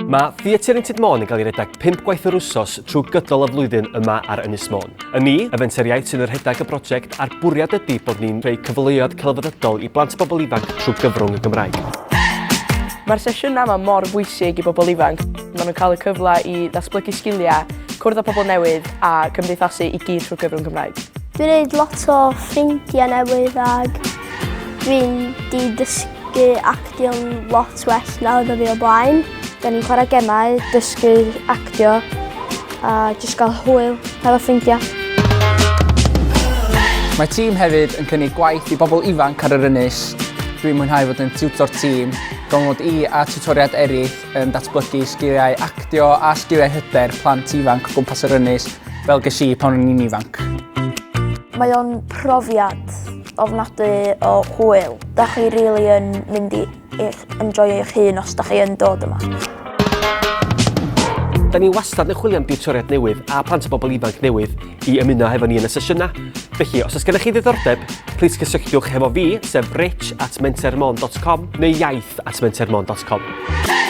Mae Theatr Ieuenctid Môn yn cael ei redeg pump gwaith yr wsos trwy gydol y flwyddyn yma ar Ynys Môn. Y ni, y Fenter Iaith sydd yn rhedeg y brosiect a'r bwriad ydy bod ni'n creu cyfleoedd celfyddydol i blant a bobl ifanc trwy gyfrwng y Gymraeg. Mae'r sesiynau yma mor bwysig i bobl ifanc. Maen nhw'n cael y cyfle i ddatblygu sgiliau, cwrdd â pobl newydd a cymdeithasu i gyd trwy gyfrwng Cymraeg. Dwi'n gwneud lot o ffrindiau newydd ag dwi'n di dysgu actio'n lot well na oedd fi o blaen. Da ni'n chwarae gemau, dysgu actio a jyst gael hwyl hefo ffrindiau. Mae tîm hefyd yn cynnig gwaith i bobl ifanc ar yr ynys. Dwi'n mwynhau fod yn tiwtor tîm, gan fod i a tiwtoriaid eraill yn datblygu sgiliau actio a sgiliau hyder plant ifanc o gwmpas yr ynys, fel ges i pan o'n i'n ifanc. Mae o'n profiad ofnadwy o hwyl. Da chi rili yn mynd i eich enjoio eich hun os da chi yn dod yma. Da ni wastad yn chwilio am diwtoriaid newydd a plant a bobl ifanc newydd i ymuno hefo ni yn y sesiynau. Felly, os oes gennych chi ddiddordeb, plis cysylltwch hefo fi, sef rich at mentermon.com neu iaith at mentermon.com.